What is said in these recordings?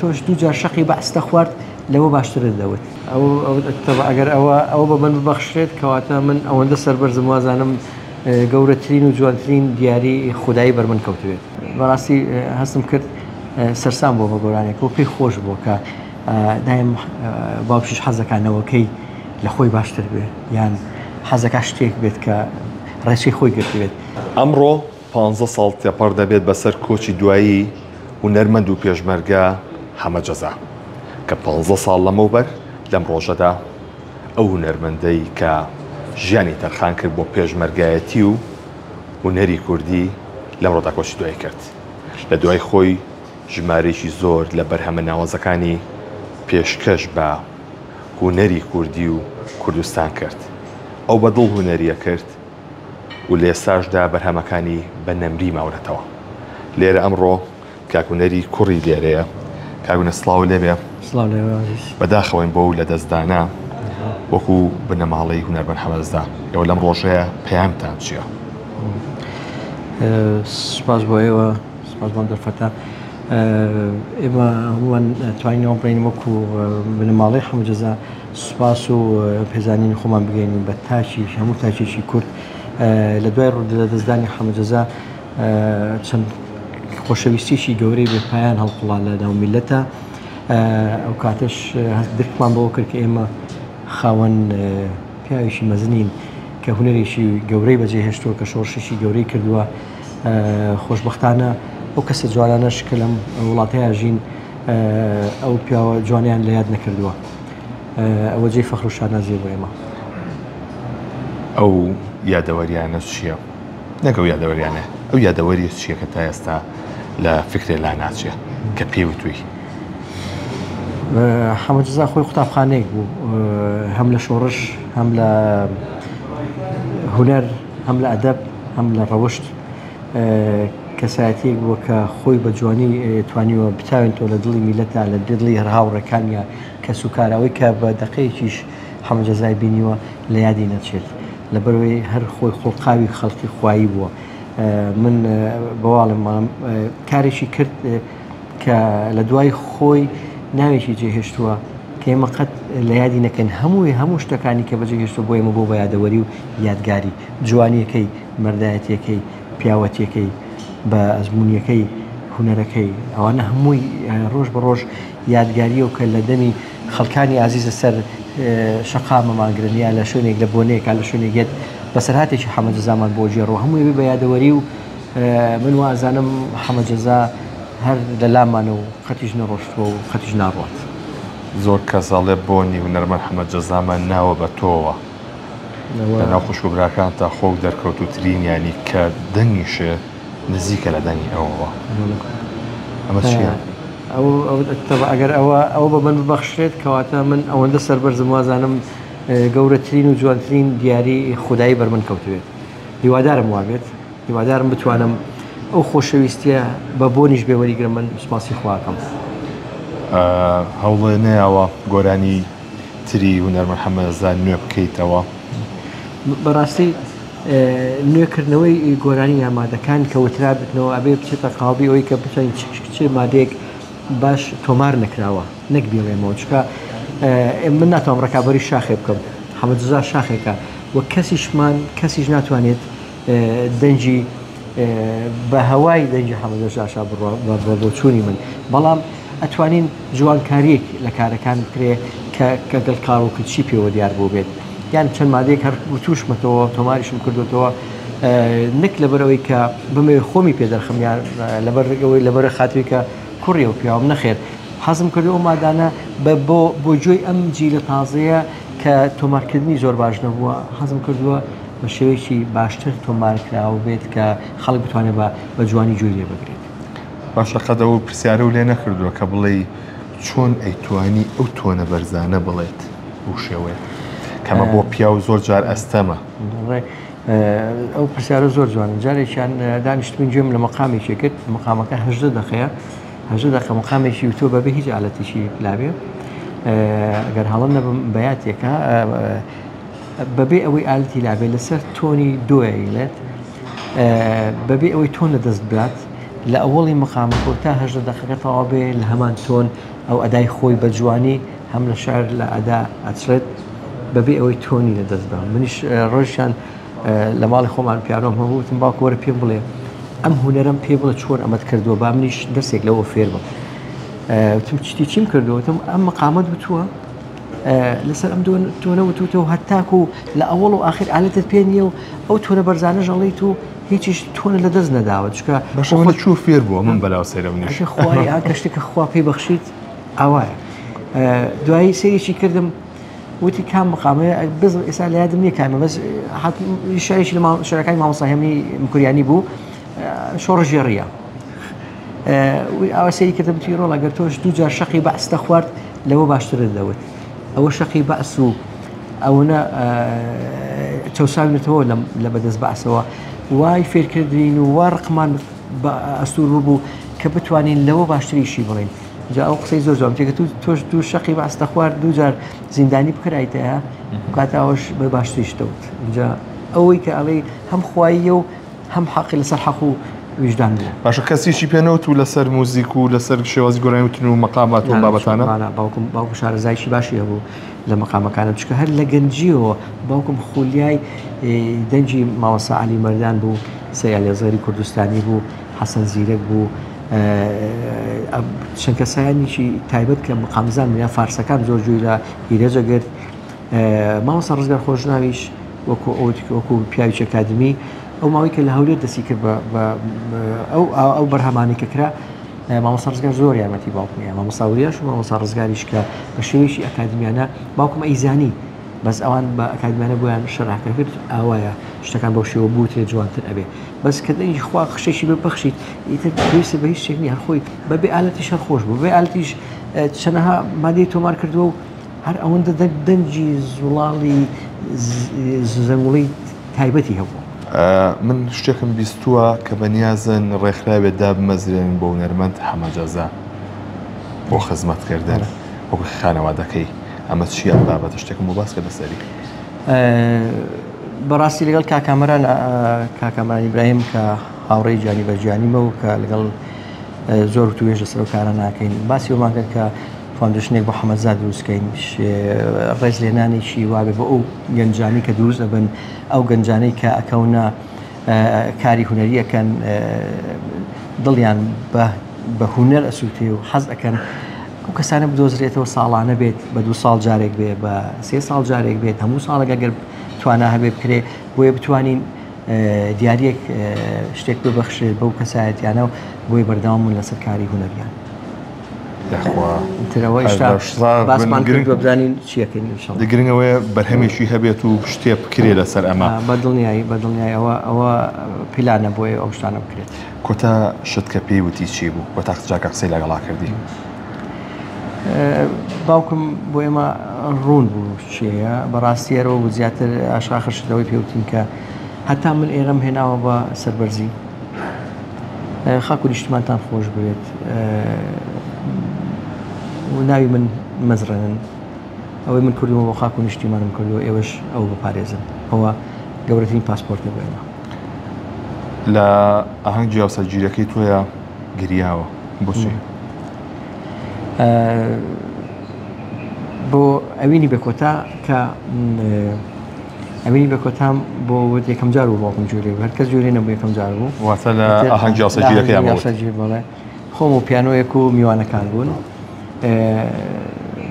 تۆش دوو جار شەقی بەعست دەخوارد لەوە باشترت دەوت. ئەو تەبع ئەگەر ئەوە ئەوە بە من ببەخشرێت کەواتە من ئەوەندە سەربەرزم وازانم گەورەترین و جوانترین دیاری خودایی بەر من کەوتبێت. بەڕاستی هەستم کرد سەرسام بووە بە گۆرانیەکە و پێی خۆش بووە کە دایم باوکیش حەزەکا نەوەکەی لە خۆی باشتر بێ یان حەزەکا شتێک بێت کە ڕێچەی خۆی گرتبێت. ئەمڕۆ پانزە ساڵ تێپەڕ دەبێت بەسەر کۆچی دوایی هونەرمەند و پێشمەرگە حەمە جەزا، کە پانزە ساڵ لەمەوبەر لەم ڕۆژەدا ئەو هونەرمەندەی کە ژیانی تەرخان کرد بۆ پێشمەرگایەتی و هونەری کوردی لەمڕۆدا کۆچی دوایی کرد. لە دوای خۆی ژمارەیەکی زۆر لە بەرهەمە ناوازەکانی پێشکەش بە هونەری کوردی و کوردستان کرد. ئەو بە دڵ هونەریە کرد و لە ئێستاشدا بەرهەمەکانی بە نەمری ماونەتەوە. لێرە ئەمڕۆ کاک هونەری کوڕی لێرەیە. کاک هونەر سڵاو لێبێ. سڵاو لێبێ ئازیز. بەداخەوەین بەو لەدەستدانە وەکو بنەماڵەی هونەرمەند حەمەرەزا. ئێوە لەم ڕۆژەیە پەیامتان چییە؟ سپاس بۆ ئێوە، سپاس بۆ ئەم دەرفەتە. ئێمە هەمووان توانینەوە بڵێین وەکو بنەماڵەی حەمەجەزا سوپاس و پێزانینی خۆمان بگەینین بە تاکی هەموو تاکێکی کورد لە دوای لەدەستدانی حەمەجەزا چەند خۆشەویستیی گەورەی بێ پایان هەڵقوڵا لە ناو میلەتە ئەو کاتەش هەست درکمان بەوە کرد کە ئێمە خاوەن پیاوێکی مەزنین کە هونەرێکی گەورەی بەجێهێشتووە کە شۆڕشێکی گەورەی کردووە خۆشببختانە ئەو کەسە جوانانەش کە لەم وڵاتەیە ژین ئەو پیاوە جوانیان لە یاد نەکردووە ئەوە جێی فەخر و شانازیە بۆ ئێمە. ئەو یادەوەریانە چییە؟ نەک ئەو یادەوەریانە، ئەو یادەوەریە چییە کە تا ئێستا لە فکرێ لا ناچێ کە پێی وتووی؟ حەمە جەزا خۆی قوتابخانەیەک بوو هەم لە شۆڕش هەم لە هونەر هەم لە ئەدەب هەم لە ڕەوشت کەسایەتیەک بووە کە خۆی بە جوانی توانیوە بتاوێنتەوە لە دڵی میلەتا لە دڵی هەر هاوڕێکانیا کەسوکار ئەوەی کە بە دەقەیەکیش حەمە جەزای بینیوە لە یادی نەچێت لەبەرەوەی هەر خۆی خوڵقاوی خەڵکی خوایی بووە من بەواڵم کارێکی کرد کە لە دوای خۆی ناوێکی جێهێشتووە کە ئێمە قەت لە یادی نەکەن هەمووی هەموو شتەکانی کە بەجێهێشتووە بۆ ئێمە بۆ بە یادەوەری و یادگاری جوانیەکەی مەردایەتیەکەی پیاوەتیەکەی بە ئەزموونیەکەی هونەرەکەی ئەوانە هەمووی ڕۆژ بە ڕۆژ یادگاریە و کە لە دەمی خەڵکانی ئازیز لەسەر شەقامە مانگرن یا لە شوێنێک لە بۆنەیەکا لە شوێنێک یەت بەسەرهاتێکی حەمە جەزامان بۆ گێڕەوە هەمووی بێ بە یادەوەری و من وازانم حەمە جەزا هەر لە لامانە و قەتیش نەڕۆشتووە و قەتیش ناڕوات. زۆر کەس ئەڵێ بۆنی هونەرمەند حەمە جەزامان ناوە بە تۆوە لەناو خوشک و براکانتا خۆک دەرکەوتووترینیانی کە دەنگیشێ نزیکە لە دەنگی ئەوەوە ئەمە چییە؟ ئەگەر ئەوە ئەوە بە من ببەخشرێت کەواتە من ئەوەندە سەربەرزم وازانم گەورەترین و جوانترین دیاری خودایی بەر من کەوتبێت هیوادارم وابێت هیوادارم بتوانم ئەو خۆشەویستیە بە بۆنیش بێ وەریگرم من سوپاسی خواکەم. هەوڵێ نەیاوە گۆرانی تری هونەرمەند حەمەزان نوێ بکەیتەوە؟ بەڕاستی نوێکردنەوەی گۆرانی یا مادەکان کە وترابتنەوە ئەبێ بچێتە قاڵبی ئەوەی کە بتوانین چ مادەیەک باش تۆمار نەکراوە نەک بیڵێمەوە چکە من ناتوانم ڕکابەری شاخێ بکەم حەمەجزا شاخێکە و کەسیشمان کەسیش ناتوانێت دەنگی بە هەوای دەنگی حەمەجزاشا بڕوا بە بۆچوونی من بەڵام ئەتوانین جوانکاریەک لە کارەکان بکرێ کە کە گەڵ کاڕ و کچی پێوە دیار بوو بێت یان چەند مادەیەک هەر وتوشمەتەوە تۆماریشم کردوتەوە نەک لەبەرەوەی کە بمەوێ خۆمی پێ دەرخم یان لەبەر ئەوەی لەبەر خاتری کە کوڕی و پیاوم نەخێر حەزم کردو ئەو مادانە بە بۆ بۆ گوێی ئەم جیلە تازەیە کە تۆمارکردنی زۆر باش نەبووە حەزم کردووە بە شێوەیەکی باشتر تۆمار کراوە بێت کە خەڵک بتوانێت بە جوانی گوێی لێ بگرێت. باشە قەت ئەو پرسیارەو لێ نەکردووە کە بڵێی چۆن ئەیتوانی ئەو تۆنە بەرزانە بڵێت بەو شێوەیە کەمە بۆ پیاو زۆر جار ئەستەمە. ئەو پرسیارە زۆر جوانە جارێکیان دانیشتبووین گوێم لە مەقامێکی کرد مەقامەکە هەژدە دەقەیە هەژدە دەقە مەقامێکی وتووە بەبێ هیچ ئالەتێکی لابێ گەر هەڵە نەبم بەیاتێکە بەبێ ئەوەی ئالەتی لابێ لەسەر تۆنی دۆیە بەبێ ئەوەی تۆن لە دەست بدات لە ئەوەڵی مەقامەکەوە تا هەژدە دەقەکە تەواو بێ لە هەمان تۆن ئەو ئەدای خۆی بە جوانی هەم لە شعر لە ئەدا ئەچڵێت بەبێ ئەوەی تۆنی لە دەست بە. منیش ڕۆژیان لە ماڵی خۆمان پیانۆم هەبوو، وتم باوکە وەرە پێم بڵێ ئەم هونەرەم پێ بڵێ چۆن ئەمەت کردووە با منیش دەرسێک لەوە فێر بم. وتم چتی چیم کردووە؟ وتم ئەم مقامەت وتووە لەسەر ئەم تۆنە وتوتەوە هەتاکو لە ئەوەڵ و ئاخر ئالەتت پێ نییە و ئەو تۆنە بەرزانەش ئەڵێیت و هیچیش تۆنە لە دەست نەداوە چونکە باشە ئەوە چوو فێر بووە من بەلاو سەیرم نیش ئەشێ خوای ئا کە شتێکە خوا پێی بەخشیت ئاوایە دوایی سەیرێکی کردم وتی کام مقامەیە بز ئێستا لە یادم نییە کامە بەس شعرێکی لە شعرەکانی مامۆستا هێمنی مکوریانی بوو شۆڕشگێڕییە ئاوا سەیری کردم وتی ڕۆڵ ئەگەر تۆش دوو جار شەقی بەعس دەخوارد لەوە باشترت دەوت ئەوە شەقی بەعس و ئەوەنە چەوساوینەتەوە لە بەدەست بەعسەوە وای فێرکردین و وا ڕقمان بە ئەستور ببوو کە بتوانین لەوە باشتریشی بڵین جا ئەو قسەی زۆر جوان تێکە تو تۆش دوو شەقی بەعس دەخوارد دوو جار زیندانی بکرایتەیە کاتاوەش بە باشتریش دەوت جا ئەوەی کە ئەڵێ هەم خواییە و هەم حەقی لەسەر حەق و ویژدان بوو. باشە کەس هیچی پێ نەوت و لەسەر موزیک و لەسەر شێوازی گۆرانی وتن و مەقامات و ئەم بابەتانە؟ نا باوکم باوکم شارەزایەکی باشی هەبوو لە مەقامەکانە چونکە هەر لە گەنجیەوە باوکم خولیای دەنگی مامۆستا عەلی مەردان بوو، سەی ئەلێزەری کوردستانی بوو، حەسەن زیرەک بوو، چەند کەسایانێکی تایبەت کە مقامزان بوون یا فارسەکان زۆر گوێی لە ئیرەج ئەگرت. مامۆستا ڕزگار خۆشناویش وەکو ئەوت وەکو پیاوێکی ئەکادمی ئەو ماوەی کە لە هەولێر دەستی کرد بە ئەو ئەو بەرهەمانەی کە کرا مامۆستا ڕزگار زۆر یارمەتی باوکم یا مامۆستا وریاش و مامۆستا ڕزگاریش کە بە شێوەیەکی ئەکادمیانە باوکم ئەیزانی بەس ئەوان بە ئەکادمیانە بۆیان شەرح کرد ئاوایە شتەکان بەو شێوە بوترێ جوانتر ئەبێ بەس کە دەنگی خوا خشێکی ببەخشیت ئیتر پێویستە بە هیچ شتێک نییە هەر خۆی بەبێ ئالەتیش هەر خۆش بوو بێ ئالەتیش چەنەها مادەی تۆمار کردووە و هەر ئەوەندە دەنگی زوڵاڵی زەنگوڵی تایبەتی هەبوو. من شتێکم بیستووە کە بەنیازن ڕێکخراوێ دابمەزرێنن بۆ هونەرمەند حەمە جەزا بۆ خزمەتکردن وەکو خانەوادەکەی ئەمە چییە ئەم بابەتە شتێکم بۆ باس کە لەسەری. بەڕاستی لەگەڵ کاک کامەران کاک کامەران ئیبراهیم کە هاوڕێی گیانی بە گیانیمە و کە لەگەڵ زۆر وتوێژ لەسەر ئەو کارە ناکەین باسی ئەومان کرد کە foundation ێک بۆ حەمەزا دروستکەین ڕێزلێنانێکی وابێ بۆ ئەو گەنجانی کە دروست ئەبن ئەو گەنجانەی کە ئەکەونە کاری هونەری ئەکەن دڵیان بە هونەر ئەسووتێ و حەز ئەکەن ئەو کەسانە بدۆزرێتەوە ساڵانە بێت بە دو ساڵ جارێک بێ بە سێ ساڵ جارێک بێت هەموو ساڵێک ئەگەر توانا هەبێ بکرێ بۆیە بتوانین دیاریەک شتێک ببەخشێت بەو کەسایەتیانە و بۆی بەردەوام بوون لەسەر کاری هونەریان. یاخوا ترەوە ئێستا باسمان کردووە بزانین چیەکەین ئینشاڵڵا. گرنگ ئەوەیە بەرهەمێکی هەبێت و شتێ بکرێ لەسەر ئەمە. بە دڵنیایی بە دڵنیایی ئەوە ئەوە پیلانە بۆیە ئەو شتانە بکرێت. کۆتا شت کە پێی وتی چی بوو؟ کۆتا جار کە قسەی لەگەڵا کردی؟ باوکم بۆ ئێمە ڕوون بوو چێیە بەڕاستی ئەرەوە بوو زیاتر ئاشاخر شتەوەی پێوتین کە هەتا من ئێرەم هێناوە بە سەربەرزی خاک و نیشتمانتان خۆش بوێت و ناوی من مەزڕێنن ئەوەی من کردومە بۆ خاک و نیشتیمانم کردو ئێوەش ئەو بپارێزن ئەوە گەورەترین پاسپۆرتە بۆ ئێمە. لە ئاهەنگی هاوسەرگیریەکەی تۆیا گریاوە بۆچی؟ بۆ ئەوینی بێکۆتا کە ئەوینی بێکۆتام بۆ وت یەکەم جار بوو باوکم گوێ لێ بوو هەر کەس گوێ لێ نەبوو یەکەم جار بوو واتە لە ئاهەنگی هاوسەرگیریەکەیان بوو هاوسەرگیری بەڵێ خۆم و پیانۆیەک و میوانەکان بوون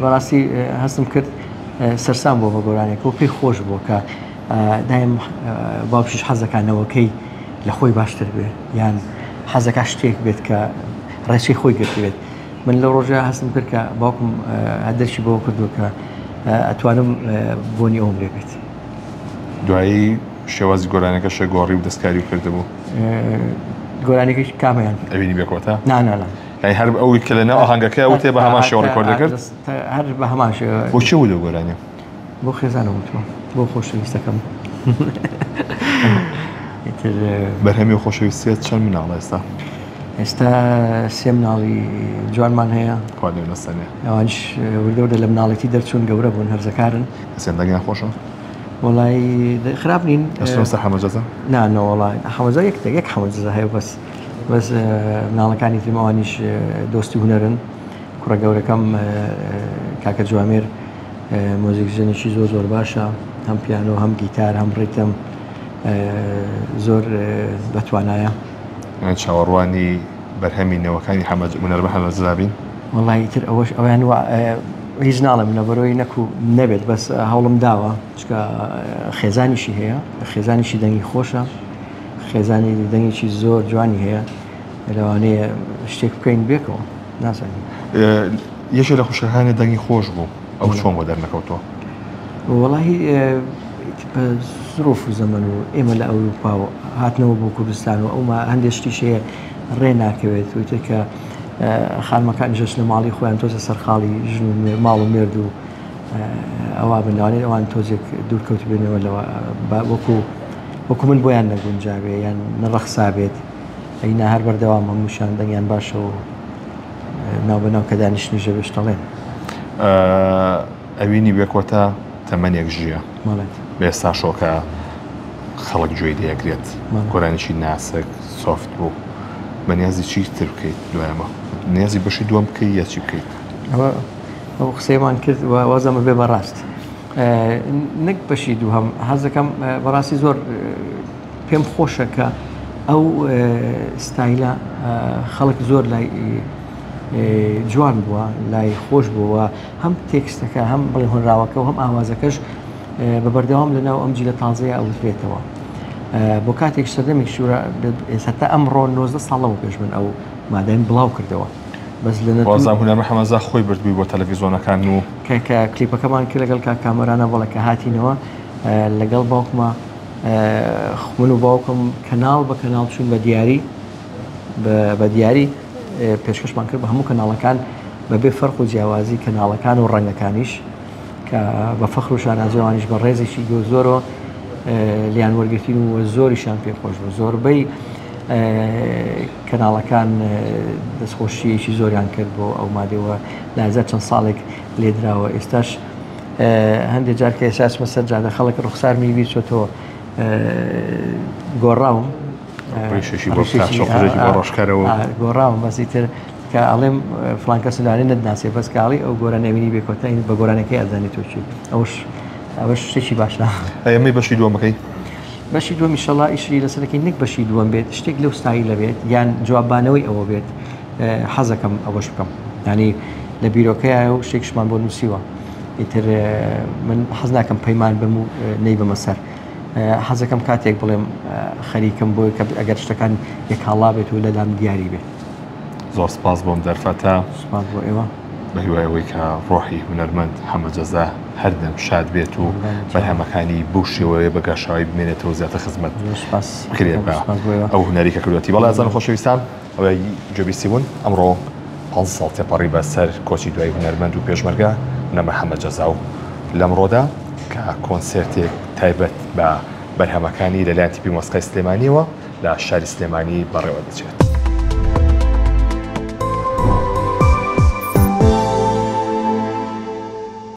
بەڕاستی هەستم کرد سەرسام بووە بە گۆرانێک و پێی خۆش بووە کە دایم باوکیش حەزەکە نەوەکەی لە خۆی باشتر بێ یان حەزەکە شتێک بێت کە ڕێچەی خۆی گرتبێت من لەو ڕۆژە هەستم کرد کە باوکم دەرکی بەوە کردووە کە ئەتوانم بۆنی ئەوم لێ بێت. دوایی شێوازی گۆرانەکەشە گۆڕی و دەستکاری و کردبوو. گۆرانەکەی کامیان؟ ئەوینی بێکۆتا؟ نا نا نا. یانی هەر ئەوی کە لەناو ئاهەنگەکەی وتێ بە هەمان شێوە ڕیکۆرد دەکرد؟ هەر بە هەمان شێوە. بۆ کێ بوو لەو گۆرانیە؟ بۆ خێزانم وتووە بۆ خۆشەویستەکەم. ئیتر بەرهەمی خۆشەویستیت چەند مناڵە ئێستا؟ ئێستا سێ مناڵی جوانمان هەیە. خوا لێ نەسەنێ. ئەوانیش وردە وردە لە مناڵێتی دەرچوون گەورە بوون هەرزەکارن. حسێن دەنگیان خۆشە؟ وەڵای خراپ نین. ئەچنەوە سەر حەمەجەزا؟ نا نەوەڵا حەمەجەزا یەک یەک حەمەجەزا هەیە بەس بەس مناڵەکانی ترم ئەوانیش دۆستی هونەرن. کوڕە گەورەکەم کاکە جوامێر مۆزیکژەنێکی زۆر زۆر باشە هەم پیانۆ هەم گیتار هەم ڕیتم زۆر بەتوانایە. چاوەڕوانی بەرهەمی نەوەکانی حەمە هونەرمەند حەمە جەزا بین؟ وەڵای ئیتر ئەوەش ئەویان وا هیچ ناڵێم لەبەرەوەی نەکو نەبێت بەس هەوڵم داوە چکە خێزانیشی هەیە خێزانیشی دەنگی خۆشە خێزانی دەنگێکی زۆر جوانی هەیە لەوانەیە شتێک بکەین بێکەوە نازانین. یەکێ لە خوشکەکانی دەنگی خۆش بوو ئەو چۆن بۆ دەرنەکەوتووە؟ وەڵاهی بە زروف و زەمەن و ئێمە لە ئەوروپا و هاتنەوە بۆ کوردستان و ئەوما هەندێک شتیش هەیە ڕێ ناکەوێت وتر کە خانمەکانیش لە ماڵی خۆیان تۆزە سەرخاڵی ژن و ماڵ و مێرد و ئەوا بن لەوانەیە ئەوان تۆزێک دوور کەوتبێنەوە لەوە وەکو وەکو من بۆیان نەگونجاوێ یان نەڕەخسابێت ئەینا هەر بەردەوام هەمووشیان دەنگیان باشە و ناو بە ناو کە دانیشتنیش دەبێت شتەڵێن. ئەوینی بێکۆتا تەمەنێک ژیە بە ئێستاشەوە کە خەڵک گوێی لێگرێت گۆرانیی ناسک سۆفت بوو بە نیازی چی تر بکەیت دوای ئەمە نیازی بەشی دووەم بکەیت یا چی بکەیت؟ ئەوە ئەو قسەیەمان کرد و وازەمە بێ بەڕاست نەک بەشی دووهەم حەز دەکەم بەڕاستی زۆر پێم خۆشە کە ئەو ستایلە خەڵک زۆر لای جوان بووە لای خۆش بووە هەم تێکستەکە هەم بڵێ هۆنراوەکە و هەم ئاوازەکەش بە بەردەوام لە ناو ئەم جیلە تازەیە ئەوترێتەوە بۆ کاتێک سەردەمێک شورا ئێستا ئەمڕۆ 90 ساڵەوە پێش من ئەو مادەیم بڵاو کردەوە بەس لە وازان هونەر حەمەزا خۆی بردبووی بۆ تەلەڤیزۆنەکان و کە کە کلیپەکەمان کرد لەگەڵ کاک کامەرانە بەڵێ کە هاتینەوە لەگەڵ باوکمە من و باوکم کەناڵ بە کەناڵ چوون بە دیاری بە دیاری پێشکەشمان کرد بە هەموو کەناڵەکان بەبێ فەرق و جیاوازی کەناڵەکان و ڕەنگەکانیش کە بە فەخر و شانازیوانیش بە ڕێزێکی گۆ زۆرەوە لیان وەرگرتین و زۆریشان پێخۆش بوو زۆربەی کەناڵەکان دەستخۆشیەکی زۆریان کرد بۆ ئەو مادەوە لازە چەند ساڵێک لێدراوە ئێستاش هەندێک جار کە ئێستا ئەچمە سەر جادە خەڵک ڕوخسارمی بیر چۆتەوە گۆڕاوم گۆڕاوم بەس ئیتر کە ئەڵێم فلان کەس لەوانەیە نەتناسێ بەس کە ئەڵێی ئەو گۆرانیە ئەبینی بێ کۆتا بە گۆرانەکەی ئەزانی تۆ چی ئەوش ئەوەش شتێکی باشە ئەمەی بەشی دووەمەکەی بەشی دووەم ئیشەڵا ئیشی لەسەرەکەی نەک بەشی دووەم بێت شتێک لەو ستایلە بێت یان جوابانەوەی ئەوە بێت حەزەکەم ئەوەش بکەم ینی لە بیرۆکەیە و شتێکشمان بۆ نووسیوە ئیتر من حەز ناکەم پەیمان بم و نەیبەمە سەر حەزەکەم کاتێک بڵێم خەریکم بۆی کە ئەگەر شتەکان یەکاڵا بێت و لەلام دیاری بێت زۆر سپاس بۆم دەرفەتە سپاس بۆ ئێوە بە هیوای ئەوەی کە ڕۆحی هونەرمەند حەمە جەزا هەردەم شاد بێت و بەرهەمەکانی بەو شێوەیە بە گەشاوی بمێنێتەوە زیاتر خزمەت بکرێت بە ئەو هونەری کە کردوەتی بەڵێ ئازیزان و خۆشەویستان ئەوەی گوێبیستی بوون ئەمڕۆ 15 ساڵ تێپەڕی بە سەر کۆچی دوای هونەرمەند و پێشمەرگە نەمر حەمە جەزا و لەمڕۆدا کە کۆنسێرتێک تایبەت بە بەرهەمەکانی لەلایەن تیپی مۆسیقای سلێمانیەوە لە شاری سلێمانی بەڕێوە دەچێت.